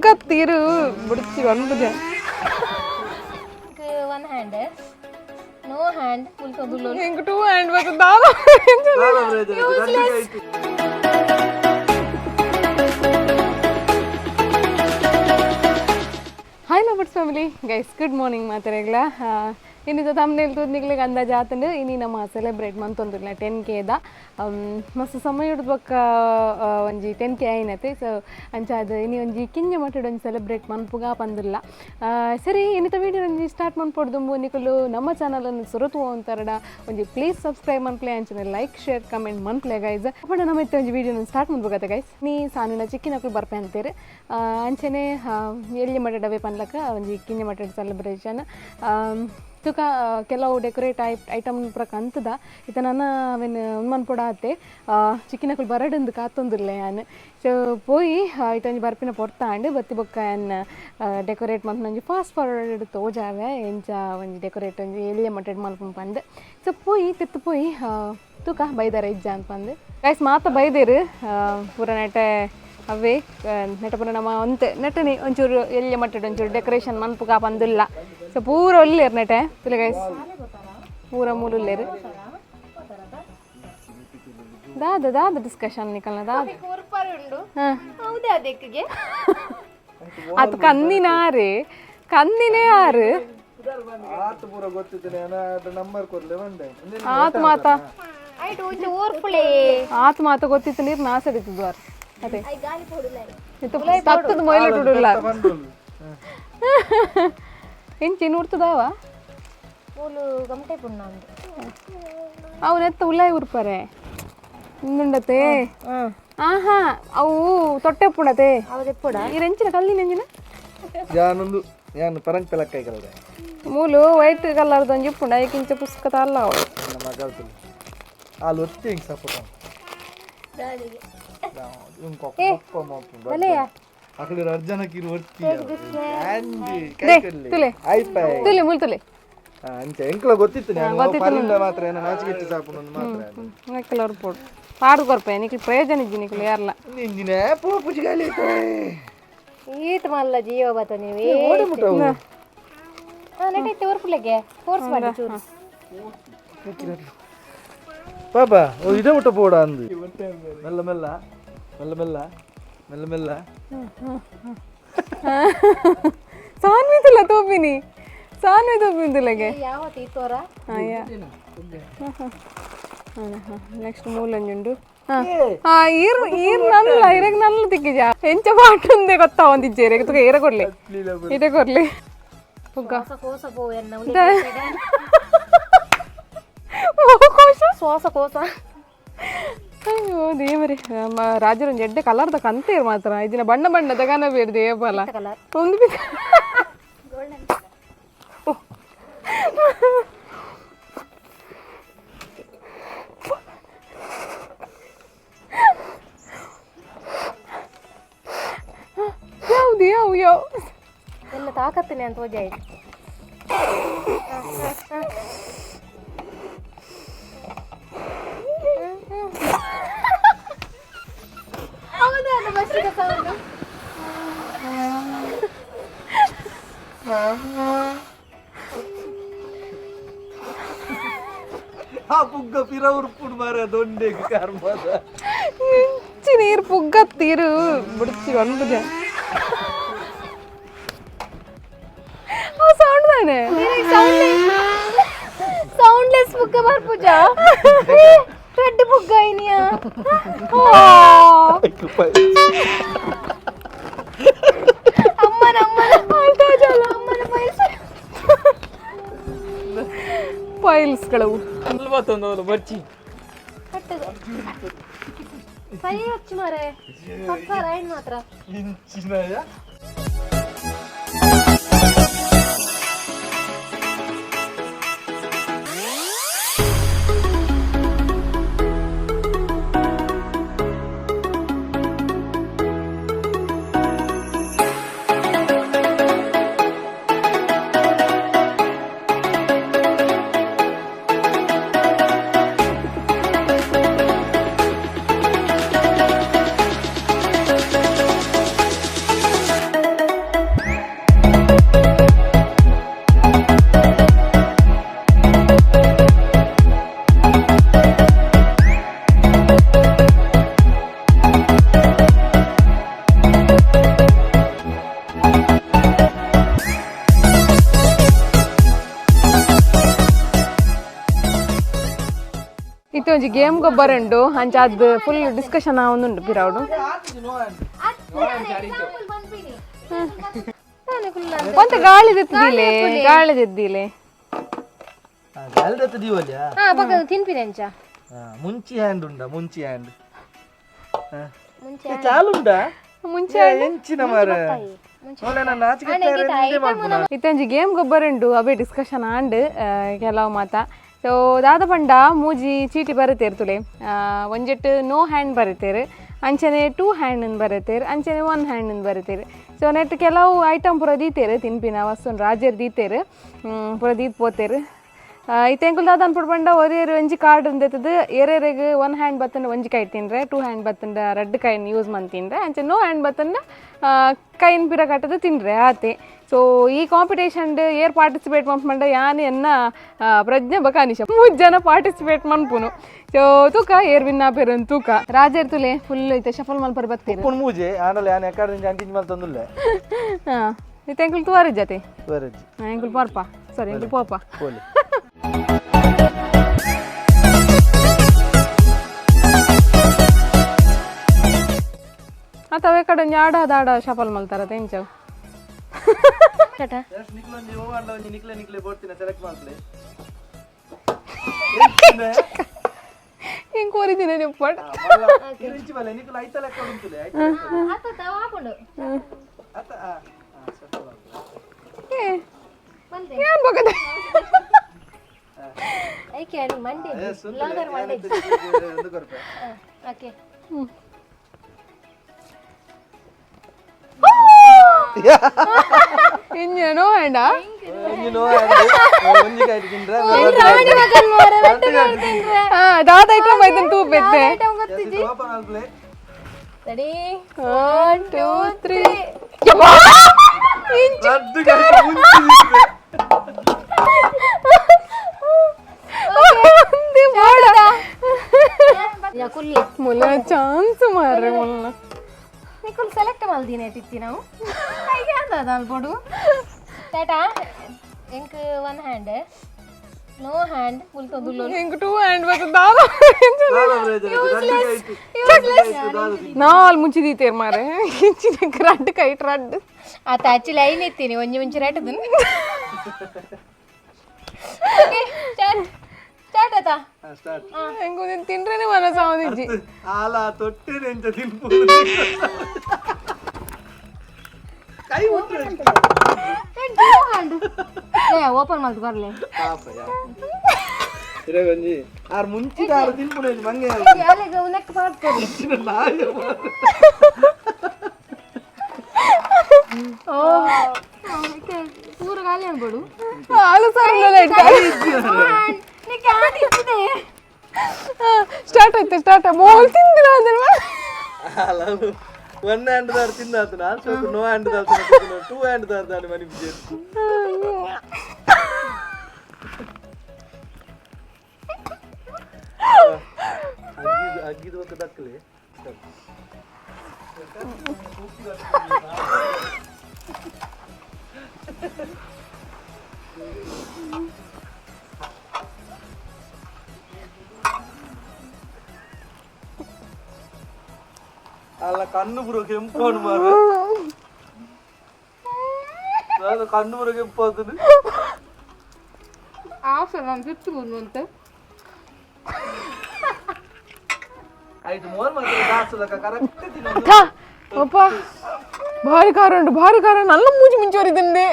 ಪುಗ್ಗ ತೀರು ಬುಡ್ಚಿ ಒನ್ಪುಜ. One hand, no hand, full ತೊಂದುಲ್ಲ. ಎಂಕ್ ಟೂ ಹ್ಯಾಂಡ್ ಬೇಕು ದಾದ. Hi lovers family, guys, good morning ಮಾತಾಡಗ್ಲ. ಇನ್ನಿದ ತಮ್ಮನೇಲಿ ತೂದ್ನಿಗ್ಲಿಗೆ ಅಂದಾಜು ಆತಂಡು. ಇನಿ ನಮ್ಮ ಸೆಲೆಬ್ರೇಟ್ ಮಂತೊಂದುಲ್ಲ 10Kದ. ಮಸ್ತ್ ಸಮಯ ಬೊಕ್ಕ ಒಂಜಿ 10K ಆಯಿನತೆ. ಸೊ ಅಂಚಾದ್ ಇನಿ ಒಂಜಿ ಕಿಂಜ ಮಟ್ಟಡ್ ಒಂಜಿ ಸೆಲೆಬ್ರೇಟ್ ಮನ್ಪುಗ ಪಂದಿಲ್ಲ. ಸರಿ, ಇನ್ನಿತ ವೀಡಿಯೋ ಒಂಜಿ ಸ್ಟಾರ್ಟ್ ಮನ್ಪೊಡ್ದುಂಬು ನಿಕುಲು ನಮ್ಮ ಚಾನಲನ್ನು ಸುರುತು ಅಂತಾರಡ ಒಂಜಿ ಪ್ಲೀಸ್ ಸಬ್ಸ್ಕ್ರೈಬ್ ಮನ್ಪ್ಲೆ, ಅಂಚನೆ ಲೈಕ್, ಶೇರ್, ಕಮೆಂಟ್ ಮನ್ಪ್ಲೆ ಗೈಸ್. ಅಪ್ಪಣ ನಮ್ಮ ಇತ್ತೆ ಒಂಜಿ ವೀಡಿಯೋನ ಸ್ಟಾರ್ಟ್ ಮನ್ಪುಗತ್ತೆ ಗೈಸ್. ನೀ ಸಾನಿನ ಚಿಕ್ಕಿನಕುಲು ಬರ್ಪೆ ಅಂತೀರಿ. ಅಂಚನೆ ಎಲ್ಲಿ ಮಟ್ಟಡವೆ ಪನ್ಲಕ ಒಂಜಿ ಕಿಂಜ ಮಟ್ಟಡ್ ಸೆಲೆಬ್ರೇಷನ್. ತುಕ ಕೆಲವು ಡೆಕೋರೇಟ್ ಐಟಮ್ ಪೂರ ಕಂತದ. ಇತ್ತ ನನ ಅವೆನ್ ಉನ್ಮನ್ಪೊಡ ಆತೆ. ಚಿಕ್ಕಿನಕುಲು ಬರಡಂದು ಕಾತೊಂದುಲ್ಲೆ ಯಾನ್. ಸೊ ಪೋಯಿ ಇತ್ತ ಒಂಜಿ ಬರ್ಪಿನ ಪೊರ್ತಾಂಡ್. ಬತ್ತಿ ಬೊಕ್ಕ ಯಾನ್ ಡೆಕೋರೇಟ್ ಮಲ್ಪುನ ಒಂಜಿ ಫಾಸ್ಟ್ ಫಾರ್ವರ್ಡ್ ತೋಜಾವೆ, ಎಂಚ ಒಂಜಿ ಡೆಕೋರೇಟ್ ಒಂಜಿ ಎಲ್ಯ ಮಟ್ಟಡ್ ಮಲ್ಪುನ ಪಂದ್. ಸೊ ಪೋಯಿ ತಿತ್ತು ಪೋಯಿ ತೂಕ ಬೈದಾರ ಇಜ್ಜ ಅಂತ ಪಂದ್. ಗೈಸ್, ಮಾತ ಬೈದೇರು ಪೂರ ನೆಟೆ ಅವೇ ನೆಟ ಪೂರ ನಮ್ಮ ಒಂತೆ ನೆಟನೆ ಒಂಚೂರು ಎಲ್ಯ ಮಟ್ಟಡ್ ಒಂಚೂರು ಡೆಕೋರೇಷನ್ ಮನ್ಪುಗ ಪಂದುಲ್ಲ. ಸೊ ಪೂರ ಒಲ್ಲೇರು ನೆಟೆ ತುಲೆ ಗೈಸ್, ಪೂರ ಮೂಲುಲ್ಲೇರು. ದಾದ ದಾದ ಡಿಸ್ಕಷನ್ ನಿಕಲ್ನ ದಾದ? ಉಂಡು. ಹೌದಾ? ಅದಕ್ಕೆ ಅದು ಕಂದಿನ ಆರು, ಕಂದಿನೇ ಆರು. ಆತ ಪೂರ ಗೊತ್ತಿದ್ದೇನೆ, ನಂಬರ್ ಕೊರ್ಲೆ ಬಂದೆ. ಆತ್ ಮಾತ. ಆಯ್ತು, ಒಂಜಿ ಓರ್ಪುಳೆ. ಆತ್ ಮಾತ ಗೊತ್ತಿತ್ತು, ನೀರು ನಾಸಡಿತ್ತು ಅದೇ. I ಗಾಲಿ ಪೋಡುಲ್ಲ. ಇತ್ತು ತತ್ತದ ಮೊಯ್ಲುಟ್ ಉಡುಲ್ಲ. ಎಂಚಿ ನೂರ್ತದಾವ? ಮೂಲು ಗಮಟೆ ಪುಣ್ಣ ಅಂದು. ಅವು ನೆತ್ತ ಉಲಾಯಿ ಉರ್ಪರೆ ಇಂದುಂಡತೆ. ಆಹಾ, ಅವು ತೊಟ್ಟೆ ಪುಡತೆ. ಅವು ಪುಡ. ಈರೆಂಚಿನ ಕಲ್ಲಿನ ಎಂಚಿನ? ಯಾನೊಂದು ಯಾನ್ ಪರಂಗ್ ಪೆಲಕ್ಕಾಯಿ ಕಲದ. ಮೂಲು ವೈಟ್ ಕಲರ್ದ ಒಂಜಿ ಉಪ್ಪುಂಡು, ಐಕಿಂಚ ಪುಸ್ತಕ ಅಲ್ಲ ಅವು. ನಮ್ಮ ಕಲ್ತಲು ಆಲ್ ಒತ್ತಿ ಹಿಂಗ್ ಸಪೋರ್ಟ್. ಅಕಡೆ ಅರ್ಜನ ಕಿರು ಒತ್ತಿ. ತುಲೆ. ಆಯ್ಪಾಯ್. ತುಲೆ ಮೂಲು ತುಲೆ. ಅಂಚೆ ಎಂಕ್ಲ ಗೊತ್ತಿತ್ತು, ನಾನು ಪರಿಂದ ಮಾತ್ರ ಏನೋ ನಾಚಿಕೆ ಸಾಪುನ ಮಾತ್ರ. ನಿಕ್ಕಲ್ ಪೋಡು ಪಾಡು ಕೊರ್ಪೆ, ನಿಕ್ಲು ಪ್ರಯೋಜನ ಇಜ್ಜಿ, ನಿಕ್ಲು ಯಾರ್ಲ. ನಿಂಜಿನ ಪೋಪುಜಿ ಗಾಲಿ. ಈತ ಮಲ್ಲ ಜೀವ ಬತ್ತ ನೀವು. ನೆಟೈತೆ ಓರ್ಪುಲೆಗೆ ಫೋರ್ಸ್ ಮಾಡಿ ಚೂರು. ಪಾಪ ಓ ಇದೇ ಮುಟ್ಟ ಪೋಡ ಅಂದು. ಮೆಲ್ಲ ಮೆಲ್ಲ ಮೆಲ್ಲ ಮೆಲ್ಲ ಮೆಲ್ಲ ಮೆಲ್ಲ. ಸಾನ್ವಿ ತುಲ ತೋಪಿನಿ, ಸಾನ್ವಿ ತೋಪಿನಿ ತುಲಗೆ. ಯಾವತ್ತು ಈ ತೋರ? ನೆಕ್ಸ್ಟ್ ಮೂಲಂಜುಂಡು. ಹಾ, ಈರ್ ಈರ್ ನಲ್ಲ ಇರಗ್ ನಲ್ಲ ತಿಕ್ಕಿಜ. ಎಂಚ ಪಾಟುಂದೆ ಗೊತ್ತಾ ಒಂದಿಜ್ಜೆ ಇರೆಗ್. ತುಕ ಏರ ಕೊರ್ಲಿ, ಇಡೆ ಕೊರ್ಲಿ ಪುಗ್ಗ. ಕೋಸ ಪೋ ಎನ್ನ. ಓ ಕೋಶ. ಶ್ವಾಸ ಕೋಸ. ಅಯ್ಯೋ ದೇವರೇ, ನಮ್ಮ ರಾಜರ ಒಂಜಿ ಎಡ್ಡೆ ಕಲರ್ದ ಕಂತೇರು ಮಾತ್ರ. ಇದಿನ ಬಣ್ಣ ಬಣ್ಣದ ಕನ ಬೇರೆ ದೇವಲ. ಕಲರ್. ಒಂದು ಓ. ಯಾವ್ದು ಯಾವ ಯಾವ? ಎಲ್ಲ ತಾಕತ್ತಿನಿ ಅಂತ ವಜಾ ಆಯ್ತು. ಹೌದಾ, ಬಸ್ಸಿಗೆ ಸೌಂಡ್. ಆ ಪುಗ್ಗ ಪಿರ ಉರ್ಪುಡು ಮಾರ ದೊಂಡೆಗ್ ಕರ್ಮದ. ಇಂಚಿ ನೀರು ಪುಗ್ಗ ತೀರು ಬುಡ್ಚಿ ಒನ್ಪುಜ. ಸೌಂಡ್ ತಾನೆ. ಸೌಂಡ್ಲೆಸ್ ಬುಕ್ಕ ಬರ್ಪೂಜ, ರೆಡ್ ಬುಕ್ಕ ಐನಿಯಾ. ಅಮ್ಮನ ಅಮ್ಮನ ಅಮ್ಮನ ಪೈಲ್ಸ್. ಫೈಲ್ಸ್ಗಳು. ಬರ್ಚಿ. ಕಟ್ಟದು ಸೈ ಹಚ್ಚು ಮಾರೆ 10,000 ಐನ್ ಮಾತ್ರ. ಇಂಚಿನಯ. ಒಂಜಿ ಗೇಮ್ ಗೊಬ್ಬರ ಉಂಡು ಅಂಚ ಅದ್ ಫುಲ್ ಡಿಸ್ಕಷನ್ ಆವೊಂದುಂಡು ಪಿರವುಡು. ಒಂತ ಗಾಳಿ ದೆತ್ತಿದಿಲೆ, ಗಾಳಿ ದೆದ್ದಿಲೆ. ಗಾಳಿ ದತ್ತ ದೀವಲ್ಯಾ? ಹಾ, ಪಕ್ಕ ತಿನ್ಪಿನಿ ಅಂಚ. ಮುಂಚಿ ಹ್ಯಾಂಡ್ ಉಂಡ, ಮುಂಚಿ ಹ್ಯಾಂಡ್ ಚಾಲುಂಡ. ಮುಂಚೆ ಎಂಚಿನ ಮಾರ ಇತ್ತೊಂಜಿ ಗೇಮ್ ಗೊಬ್ಬರ ಉಂಡು, ಅವೇ ಡಿಸ್ಕಷನ್ ಆಂಡ್ ಕೆಲವು ಮಾತ. ಸೊ ದಾದ ಪಂಡ ಮೂಜಿ ಚೀಟಿ ಬರತೇರು ತುಲೆ, ಒಂಜೆಟ್ ನೋ ಹ್ಯಾಂಡ್ ಬರತೇರು, ಅಂಚನೆ ಟೂ ಹ್ಯಾಂಡ್ ಬರತೇರು, ಅಂಚನೆ ಒನ್ ಹ್ಯಾಂಡ್ ಬರತೇರು. ಸೊ ನೆಟ್ ಕೆಲವು ಐಟಮ್ ಪೂರ ದೀತೇರು, ತಿನ್ಪಿನ ವಸ್ತುನ್ ರಾಜರ್ ದೀತೇರು, ಪೂರ ದೀತ್ ಪೋತೇರು. ಇತ್ತೆ ಎಂಕುಲು ದಾದ ಅನ್ಪುಡು ಪಂಡ ಒರಿಯರು ಒಂಜಿ ಕಾರ್ಡ್ ಉಂದೆತ್ತದು, ಏರೇರೆಗ್ ಒನ್ ಹ್ಯಾಂಡ್ ಬತ್ತಂಡ ಒಂಜಿ ಕೈ ತಿನ್ರೆ, ಟೂ ಹ್ಯಾಂಡ್ ಬತ್ತಂಡ ರಡ್ಡ್ ಕೈನ್ ಯೂಸ್ ಮಂತ್ ತಿನ್ರೆ, ಅಂಚೆ ನೋ ಹ್ಯಾಂಡ್ ಬತ್ತಂಡ ಕೈನ್ ಪಿರ ಕಟ್ಟದು ತಿನ್ರೆ ಆತೆ. ಸೊ ಈ ಕಾಂಪಿಟೇಷನ್ ಏರ್ ಪಾರ್ಟಿಸಿಪೇಟ್ ಮನ್ಪಂಡ ಯಾನ್ ಎನ್ನ ಪ್ರಜ್ಞೆ ಬಕ ಅನಿಶ ಮೂಜ್ ಜನ ಪಾರ್ಟಿಸಿಪೇಟ್ ಮನ್ಪುನು. ಸೊ ತೂಕ ಏರ್ ವಿನ್ ಆಪೆರ್ ತೂಕ. ರಾಜರ್ ತುಲೆ ಫುಲ್ ಇತ್ತೆ ಶಫಲ್ ಮಲ್ಪರ್ ಬತ್ತೀರು. ಉಪ್ಪುನ್ ಮೂಜೆ ಆಂಡಲ ಯಾನ್ ಎಕಾಡ್ ಅಂಕಿಂಚ್ ಮಲ್ ತಂದುಲ್ಲೆ. ಹಾ, ಇತ್ತೆ ಎಂಕುಲು ತುವಾರಿ ಜತೆ ತುವಾರಜ್ಜಿ. ಎಂಕುಲು ಪೋರ್ಪ, ಸಾರಿ ಎಂಕುಲು ಪೋಪ. ಪೋಲಿ. ಅತ್ತ ಅವೇ ಕಡೆ ಒಂಜಿ ಆಡ ದಾಡ ಶಫಲ್ ಮಲ್ತಾರ ತೆಂಚವು. ನಿಕ್ಲೊಂಜಿ ಓ ಆಂಡ ಒಂಜಿ ನಿಕ್ಲೆ ನಿಕ್ಲೆ ಬೋಡ್ತಿನ ಸೆಲೆಕ್ಟ್ ಮಲ್ಪಲೆ. ಎಂಕ್ ಒರಿದಿನ ನಿಪ್ಪಡ್. ಇಂಚಿ ಬಲೆ ನಿಕ್ಲ ಐತ ಲೆಕ್ಕ ಉಂತುಲೆ. ಅತ್ತ ತಾವ ಆಪುಂಡು. ಅತ್ತ ಆ ಸೆಲೆಕ್ಟ್ ಮಲ್ಪಲೆ. ಏನ್ ಬಗದ? ಐಕೆ ಅಲ್ಲಿ ಮಂಡೆ ಬ್ಲಾಗರ್ ಮಂಡೆ. ಒಂದು ಕೊರ್ಪೆ. ಓಕೆ. ಇಂಜನೋ ಬೇಡ. ಒಂಜಿ ನೋ ಹ್ಯಾಂಡ್ ಒಂಜಿ ಕೈಟ್ ತಿಂದ್ರೆ. ರಾಣಿ ಮಗನ್ ಮಾರೆ ಬೆಟ್ಟ ತಿಂದ್ರೆ. ಹಾ, ದಾದ ಐಟಮ್ ಐತನ್ ತೂಪೆತ್ತೆ. ಐಟಮ್ ಗೊತ್ತಿಜಿ. ಓಪನ್ ಮಲ್ಪಲೆ. ರೆಡಿ. 1 2 3. ರಡ್ಡ್ ಕೈಟ್ ಮುಂಚಿ ತಿಂದ್ರೆ. ಒಂದೇ ಬೋಡ. ಯಾ ಕುಲ್ಲಿ. ಮುಲ್ಲ ಚಾನ್ಸ್ ಮಾರ್ರೆ ಮುಲ್ಲ. ನಿಕುಲ್ ಸೆಲೆಕ್ಟ್ ಮಲ್ದಿನ ಇಟ್ಟಿತ್ತಿ ನಾವು. ಐಗೆ ಅಂದ ಅಲ್ಬೋಡು. ಟಾಟಾ ಎಂಕ್ one hand no hand full ತೊಂದುಲ್ಲೋ. ಎಂಕ್ ಟೂ ಹ್ಯಾಂಡ್ ಬರ್ತದ ದಾದ. ದಾದ ಪ್ರಯೋಜನ ರಡ್ಡ್ ಕೈಟ್ ದಾದ. ನಾಲ್ ಮುಂಚಿ ದೀತೇರ್ ಮಾರೆ, ಇಂಚಿನ ರಡ್ಡ್ ಕೈಟ್ ರಡ್ಡ್. ಆತ ಆಕ್ಚುಲಿ ಐನ್ ಇತ್ತೀನಿ ಒಂಜಿ ಮುಂಚೆ ರೇಟದನ್. Okay, start start ಆತಾ. ಸ್ಟಾರ್ಟ್. ಎಂಕ್ ಒಂದಿನ ತಿಂಡ್ರೇನೆ ಮನಸ್ಸು ಆವೊಂದಿಜ್ಜಿ. ಆಲ ತೊಟ್ಟೆ ಎಂಚ ತಿನ್ಪು ಕೈ ಉಂಟು. ಏ ಓಪನ್ ಮಲ್ತ್ ಬರ್ಲೆ. ಪಾಪ ಇರಗೊಂಜಿ ಆರ್ ಮುಂಚಿದ ಆರ್ ತಿನ್ಪುನೆ ಮಂಗೆ. ಅಲೆಗ ಉನಕ್ ಪಾಡ್ಕೊಡಿ. ನಾಯಿ. ಓ ಪೂರ ಖಾಲಿ ಅನ್ಬೋಡು. ಆಲು ಸಾರು. ನಿಕ್ಕೆ ಆಟಿತ್ತಿದೆ. ಸ್ಟಾರ್ಟ್ ಆಯ್ತು, ಸ್ಟಾರ್ಟ್. ಮೋಲ್ ತಿಂದಿರ ಅದಲ್ವಾ? ಅಲ್ಲ, ಒನ್ ಹ್ಯಾಂಡ್ ದಾರ್ ತಿಂದಾತನ ಸ್ವಲ್ಪ, ನೋ ಹ್ಯಾಂಡ್ ದಾರ್ ಟೂ ಹ್ಯಾಂಡ್ ದಾರ್ ದಾನಿ ಮನಿ ಬಿಜೇರು. ಅಗ್ಗಿದು ಅಗ್ಗಿದು ಒಂದು ದಕ್ಕಲೆ. ಅಲ್ಲ ಕಣ್ಣು ಪೂರ ಕೆಂಪು ಮಾರ, ಕಣ್ಣು ಪೂರ ಕೆಂಪು ಆತದು. ಆಫ್ ನಾನು ಫಿಫ್ತ್ ಬಂದು. ಆಯ್ತು, ಮೋರ್ ಮಾತ್ರ ಕಾಸುಲಕ ಕರೆಕ್ಟ್ ತಿನ್ನೋದು. ಅಪ್ಪ, ಭಾರಿ ಖಾರ ಉಂಟು, ಭಾರಿ ಖಾರ. ನಲ್ಲ ಮೂಜಿ ಮುಂಚೋರಿದ್ದೆ.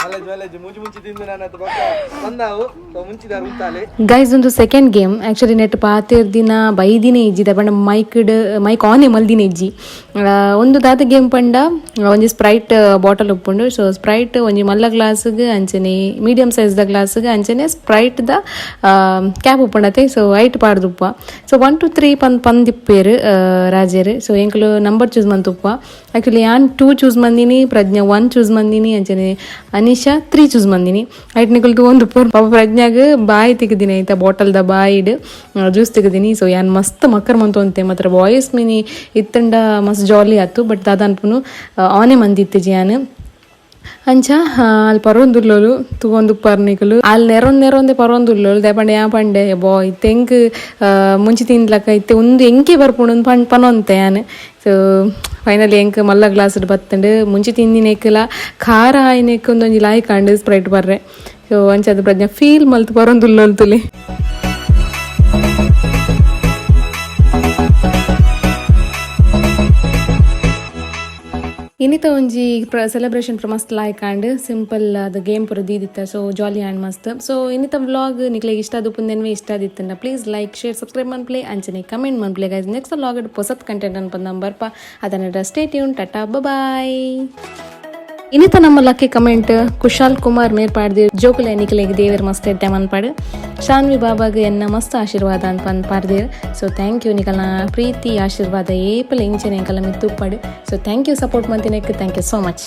ಮಲೇಜ್ ಮಲೇಜ್ ಮುಂಚಿ ಮುಂಚಿ ತಿಂದು ನಾನು ಬೊಕ್ಕ ಬಂದಾವು. ಸೊ ಮುಂಚಿದಾರು ಉಂತಾಲೆ. ಗೈಸ್, ಒಂದು second game actually net ಪಾತೆರ್ ದಿನ ಬೈದಿನ ಇಜ್ಜಿದ ಪಂಡ ಮೈಕ್ಡ್ ಮೈಕ್ ಆನ್ ಮಲ್ದಿನ ಇಜ್ಜಿ. ಒಂದು ದಾದ ಗೇಮ್ ಪಂಡ ಒಂಜಿ ಸ್ಪ್ರೈಟ್ ಬಾಟಲ್ ಉಪ್ಪುಂಡು. ಸೊ ಸ್ಪ್ರೈಟ್ ಒಂಜಿ ಮಲ್ಲ ಗ್ಲಾಸ್ಗ್ ಅಂಚನೆ ಮೀಡಿಯಂ ಸೈಜ್ದ ಗ್ಲಾಸ್ಗ್ ಅಂಚನೆ ಸ್ಪ್ರೈಟ್ದ ಕ್ಯಾಪ್ ಉಪ್ಪುಂಡತೆ. ಸೊ ಐಟ್ ಪಾಡ್ದುಪ್ಪ. ಸೊ 1 2 3 ಪಂದ್ ಪಂದಿಪ್ಪೇರು ರಾಜೇರು. ಸೊ ಎಂಕುಲು ನಂಬರ್ ಚೂಸ್ ಮಂತುಪ್ಪ. ಆಕ್ಚುಲಿ ಯಾನ್ 2 ಚೂಸ್ ಮಂದಿನಿ, ಪ್ರಜ್ಞಾ 1 ಚೂಸ್ ಮಂದಿನಿ, ಅಂಚನೆ ಅನಿಶಾ 3 ಚೂಸ್ ಮಂದಿನಿ. ಐಟ್ ನಿಕುಲು ತೂವೊಂದು ಪಾಪ ಪ್ರಜ್ಞಾಗ್ ಬಾಯಿ ತೆಗೆದಿನಿ ಆಯ್ತಾ, ಬಾಟಲ್ದ ಬಾಯಿಡ್ ಜ್ಯೂಸ್ ತೆಗೆದಿನಿ. ಸೊ ಯಾನ್ ಮಸ್ತ್ ಮಕ್ಕರ್ ಮಂತೊಂತೆ ಮಾತ್ರ ವಾಯ್ಸ್ ಮಿನಿ ಇತ್ತಂಡ ಮಸ್ತ್ ಜಾಲಿ ಆತು. ಬಟ್ ದಾದ ಅನ್ಪುನು ಆನೆ ಮಂದಿತ್ತಿಜಿ ಯಾನ್. ಅಂಚ ಅಲ್ ಪರೊಂದುಲ್ಲೋಲು ತೂವೊಂದುಪ್ಪರ್ ನಿಕುಲು. ಅಲ್ ನೆರೊಂದು ನೆರೊಂದೆ ಪರೊಂದುಲ್ಲೋಲು. ದಾಯೆ ಯಾ ಪಂಡೆ ಬೋ ಇತ್ತೆ ಎಂಕ್ ಮುಂಚಿ ತಿನ್ಲಕ ಇತ್ತೆ ಉಂದು ಎಂಕೆ ಬರ್ಪುಂಡು ಪನೊಂತೆ ಯಾನ್. ಸೊ ಫೈನಲಿ ಎಂಕ್ ಮಲ್ಲ ಗ್ಲಾಸ್ ಬತ್ತುಂಡು. ಮುಂಚಿ ತಿಂದಿನೆಕ್ಲ ಖಾರ ಆಯಿನೆಕ್ ಒಂದೊಂಜಿ ಲಾಯ್ಕ್ ಆಂಡ್ ಸ್ಪ್ರೈಟ್ ಬರ್ರೆ. ಸೊ ಅಂಚ ಪ್ರಜ್ಞಾ ಫೀಲ್ ಮಲ್ತ್ ಪರೊಂದುಲ್ಲೋಲು ತುಲೆ. ಇನಿತ ಒಂಜಿ ಸೆಲೆಬ್ರೇಷನ್ ಮಸ್ತ್ ಲಾಯ್ಕ್ ಆಂಡ್. ಸಿಂಪಲ್ ಅದು ಗೇಮ್ ಪೂರ ದೀದಿತ್ತ. ಸೊ ಜಾಲಿ ಆಂಡ್ ಮಸ್ತ್. ಸೊ ಇನ್ನಿತ ವ್ಲಾಗ್ ನಿಕ್ಲೆಗ್ ಇಷ್ಟ ಆದುಪ್ಪುಂದೆನ್ವೆ ಇಷ್ಟ ಆದಿತ್ತಂಡ ಪ್ಲೀಸ್ ಲೈಕ್, ಶೇರ್, ಸಬ್ಸ್ಕ್ರೈಬ್ ಮನ್ಪ್ಲೆ, ಅಂಚನೆ ಕಮೆಂಟ್ ಮನ್ಪ್ಲೆ ಗೈಸ್. ನೆಕ್ಸ್ಟ್ ವ್ಲಾಗ್ ಪೊಸತ್ ಕಂಟೆಂಟ್ ಅನ್ಪಂದ್ ಬರ್ಪ. ಅದನ್ನ ಸ್ಟೇ ಟ್ಯೂನ್, ಟಾಟಾ, ಬಾಯ್. ಇನ್ನಿತ ನಮ್ಮ ಲಕ್ಕಿ ಕಮೆಂಟ್ ಕುಶಾಲ್ ಕುಮಾರ್ ಮೇರ್ ಪಾಡ್ದಿ ಜೋಕುಲೆ ನಿಕಲೆಗ್ ದೇವೆರ್ ಮಸ್ತ್ ಎಡ್ಡೆ ಮನ್ಪಾಡು, ಶಾನ್ವಿ ಬಾಬಾಗ್ ಎನ್ನ ಮಸ್ತ್ ಆಶೀರ್ವಾದ ಅಂತ ಪಂದ್ ಪಾಡ್ದೀರ್. ಸೊ thank you. ನಿಕಲ್ನ ಪ್ರೀತಿ ಆಶೀರ್ವಾದ ಏಪಲ ಇಂಚನೆ ಎಂಕಲ್ನ ಮಿತ್ತ್ ಉಪ್ಪಡ್. ಸೊ thank you support ಮಂತಿನೆಕ್. Thank you so much.